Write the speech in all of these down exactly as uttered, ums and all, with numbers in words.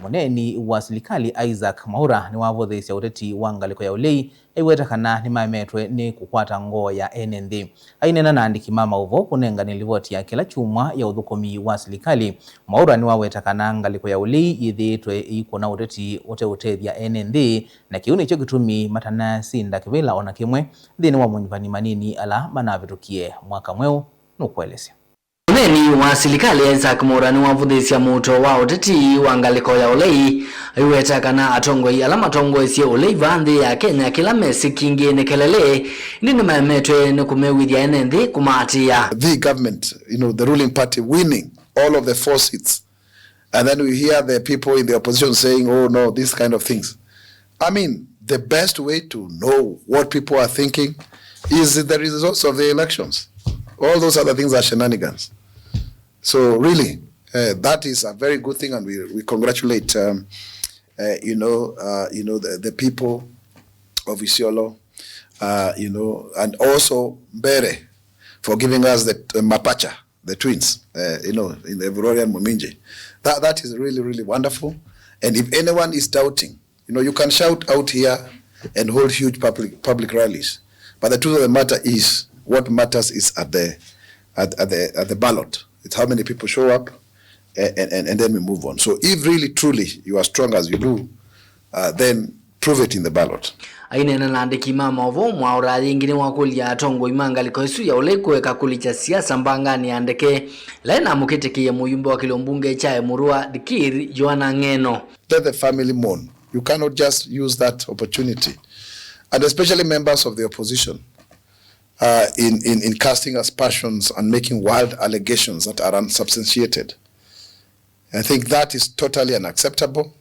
Mũneeni wa silikalĩ Isaac Mwaũra nĩwavũthĩĩsya ũteti wa ngalĩko ya ũlei, aiweta kana nĩmaemetwe nĩ kũkwata ngoo ya ene nthĩ. Aineena na aandĩki ma maũvoo kũnengane livoti ya kĩla kyumwa ya ũthũkũmi wa silikalĩ, Mwaũra nĩwaweta kana ngalĩko ya ũlei yĩthĩĩtwe ĩikũna ũteti ũteũtethya ene nthĩ, na kĩu nĩkyo kĩtumi matanasinda kĩvĩla o na kĩmwe nthĩnĩ wa manyuvani manini ala manavĩtũkie mwaka mweũ, nũkũelesya. Mũneeni wa silikalĩ Isaac Mwaũra nĩwavũthĩĩsya mũuto wa ũteti wa ngalĩko ya ũlei, aiweta kana atongoi ala matongoesye ũlei vaa nthĩ ya Kenya kĩla mesĩ kingĩ nĩ kelele, ĩndĩ nĩmaemetwe nĩ kũmew'ĩthya ene nthĩ kũmaatĩĩa. The government, you know, the ruling party winning all of the four seats. And then we hear the people in the opposition saying, "Oh no, these kind of things." I mean, the best way to know what people are thinking is the results of the elections. All those other things are shenanigans. So really, uh, that is a very good thing, and we, we congratulate, um, uh, you know, uh, you know, the, the people of Isiolo, uh, you know, and also Mbere for giving us the, uh, mapacha, the twins, uh, you know, in the Evurori and Muminji. That, that is really, really wonderful. And if anyone is doubting, you know, you can shout out here and hold huge public, public rallies. But the truth of the matter is, what matters is at the, at, at the, at the ballot. It's how many people show up, a- and, and, and then we move on. So if really, truly you are strong as you do, uh, then prove it in the ballot. Aineena na andĩki ma maũvoo, Mwaũra yĩngĩ nĩwakũlya atongoi ma ngalĩko ĩsu ya ũlei kũeka kũlikya siasa mbanganĩ ya ndeke ĩla ĩnamũkĩtĩkĩie mũyumbe wa kĩlio mbunge kya Emurua Dikir, Joanna Ng'eno. Let the family mourn. You cannot just use that opportunity. And especially members of the opposition, uh, in, in, in casting aspersions and making wild allegations that are unsubstantiated. I think that is totally unacceptable,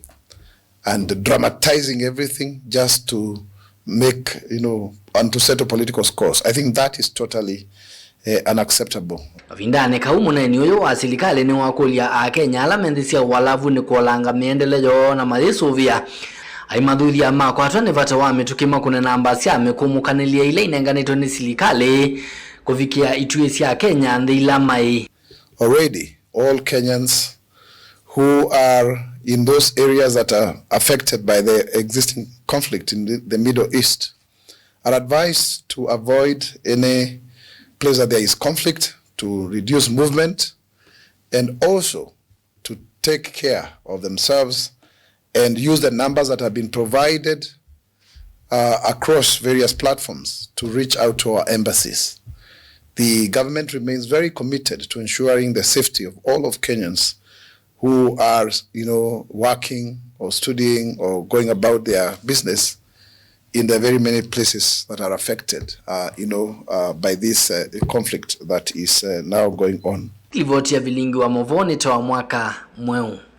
and dramatizing everything just to make, you know, and to settle political scores. I think that is totally, uh, unacceptable. Kavindanĩ kau, mũneeni ũyũ wa silikalĩ nĩwakũlya Akenya ala me nthĩ sya ũalavunĩ kũolanga mĩendele yoo na mayĩsũvĩa. Aimathuthya makwatwa nĩ vata wa mĩtũkĩ makũne namba sya mĩkũmũkanĩlya ila inenganĩtwe nĩ silikalĩ kũvikĩa ituĩ sya Kenya nthĩ ila maĩ. Already, all Kenyans who are in those areas that are affected by the existing conflict in the, the Middle East are advised to avoid any place that there is conflict, to reduce movement, and also to take care of themselves and use the numbers that have been provided, uh, across various platforms to reach out to our embassies. The government remains very committed to ensuring the safety of all of Kenyans who are, you know, working or studying or going about their business in the very many places that are affected, uh, you know, uh, by this, uh, conflict that is, uh, now going on. Livoti ya Vilingi wa Maũvoo nĩ ta wa mwaka mweũ.